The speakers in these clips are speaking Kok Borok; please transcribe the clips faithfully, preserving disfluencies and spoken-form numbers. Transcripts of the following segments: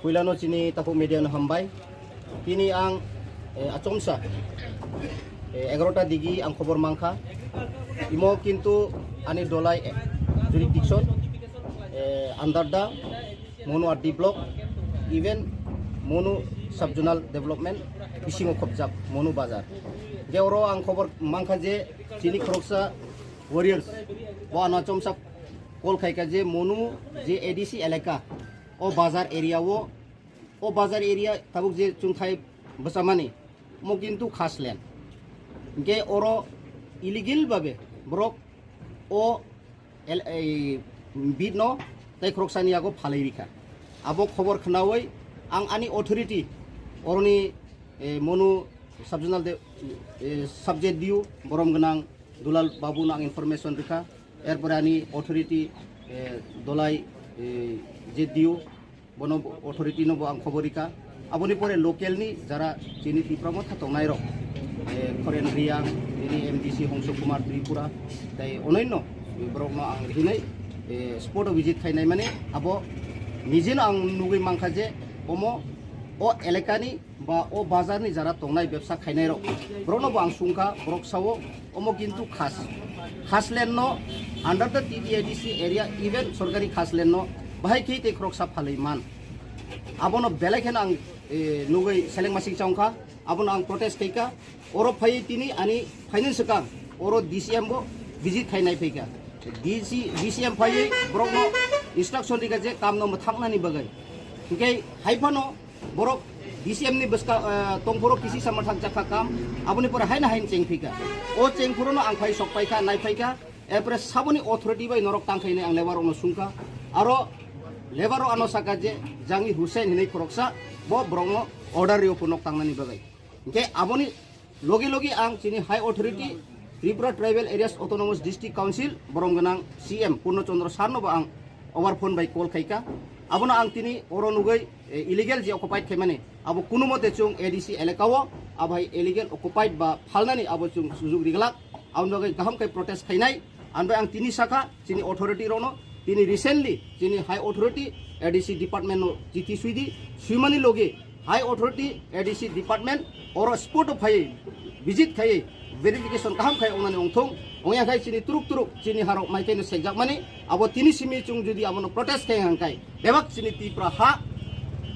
Puilano chini takhuk media no hambai. Tini ang, eh, achomsa, eh, egarota digi ang khobor mankha. Imo kintu ani dolai, eh, jurisdiction, eh, under the Monu R D block, even Monu sub-zonal development bisingo khopjak Monu bazar. Je oro ang khobor mankha je chini khoroksa warriors bo ano achomsa call khaikha je Monu je A D C elaka o bazar area o, o bazar area tabuk je chungthai bwchamani mo kintu khas land. Hingke oro illegal babe borok o el-, ei, bid no tei khoroksani yago phalwi rikha. Abo khobor khnaui ang ani authority oroni, eh, Monu sub-zonal de, eh, sub-Z D O borom gwnang Dulal Babu no ang information rikha. Erpore ani authority, eh, Dolai, eh, Z D O bono authority no bo ang khobor rikha. Aboni pore local ni jara chini Tipra motha tongnai rok, eh, Khoren Riang, ini M D C Hongso Kumar Tripura, tei onoino borok no ang hinai, eh, spot o visit khainai mani abo nijino ang nugui mankha je omo o elaka ni ba o bazar ni jara tongnai bebsa khainai rok borok no bo ang sungkha, borok sao omo kintu khas, khas land no under the T T A D C area, even sorkari khas land no bahai khe tei khoroksa phalwi man. Abono belai kheno ang, eh, nugui seleng masing chongkha, abono ang protest khaikha. Oro phai tini ani phainani swkang oro D C M bo visit khainai phaikha. D C, D C M phaiwi borokno instruction rikha je kamno mwthaknani bagwi. Hingke hai phano borok D C M ni bwska, eh, tongphuru kisi sama thangjakha kam, aboni pore haino haino chengphika. O chengphuruno ang phai sok paikha, nai phaikha, erpore saboni authority bai norok tangkhainai ang labour rokno sungkha. Aro labour rok ano saka je Jangi Hussein hinwi khoroksa, bo borokno order rio phuru nok tangnani bagwi. Hingke aboni logi logi ang chini High Authority Tripura Tribal Areas Autonomous District Council borom gwnang C M Purno Chandra Sir no bo ang over phone bai call khaikha. Abono ang tini oro nugui, eh, illegal je occupied khaimani abo kunu mote chung A D C elaka o abo hai illegal occupied ba phalnani abo chung sujug riglak. Aboni bagwi kaham khe protest khainai. Aboni bagwi ang tini sakha chini authority rokno, tini recently chini High Authority A D C department no chithi suidi, suimani logi High Authority A D C department oro spot o phai visit khai verification kaham khai ongnani ongthung, ongya khai chini turuk turuk chini harok mai khaino sekjakmani, abo tini simi chung jodi abono protest khai hangkai bebak chini Tipra ha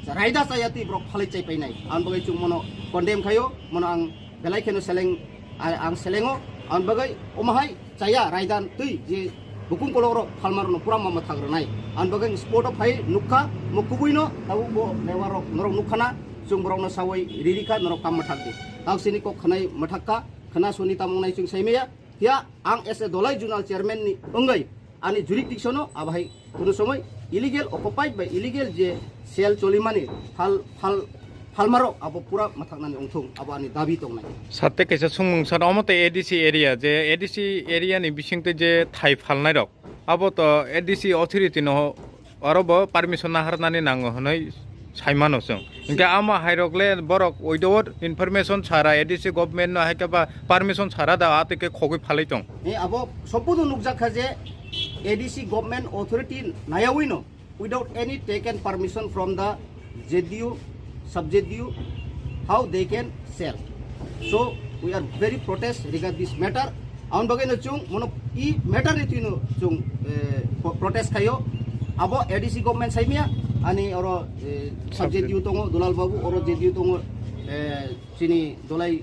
raida chaya twi borok phalai chai painai, ang bagwi chung mono condemn khaio, mono ang belai kheno seleng, a-, ang selengo, ang bagwi omo hai chaya raida twi je bukung kolok rok phalma rokno pura ma mwthak rwnai. Ang bagwi spot o phai nukha, mo kubui no tabuk bo labour rok norok nukha na, chung borok no sawi riri kha, norok kam mwthak di. Taksini kok khwnai mwthak kha, khwna soni tamung nai chung sai maya. Phiya ang as a Dolai Zonal Chairman ni wngwi ani jurisdiction o abo hai kunu somoi illegal occupied bai illegal je sale cholimani phal, phal, phalmarok abo pura mwthaknani ongthung, abo ani dabi tongnai. Sate kaisa sumung sar omo tei A D C area, je A D C area ni bisingtwi je thai phalnairok, abo to A D C authority no oro bo permission naharnani nango hwnwi saimano chwng. Hingke ama hairok le borok without information sara A D C government no hai khe ba permission sara da atwi khe khogwi phalwi tong. E abo sopudo nukjak kha je A D C government authority nayawi no without any taken permission from the Z D O, sub Z D O, how they can sell. So we are very protest regard this matter. Aboni bagwi no chung mono i matter ni twino chung, eh, pro-, protest khaio. Abo A D C government saimia, ani oro, eh, sub Z D O tongo, Dulal Babu, oro Z D O tongo, eh, chini Dolai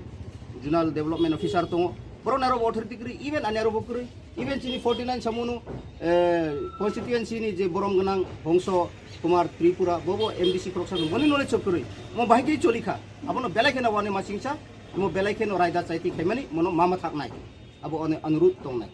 Zonal Development Officer tongo. Borok naro authority kwrwi, even ani aro bo kwrwi. Even chini forty nine samono, eh, constituency ni je borom gwnang Hongso Kumar Tripura, bobo M D C khoroksa boni knowledge kwrwi. Mo bahai khe choli kha. Abono belai kheno wani masingcha, mo belai kheno raida chaiti khaimani, mono mama thaknai. Abo ani anurut tongnai.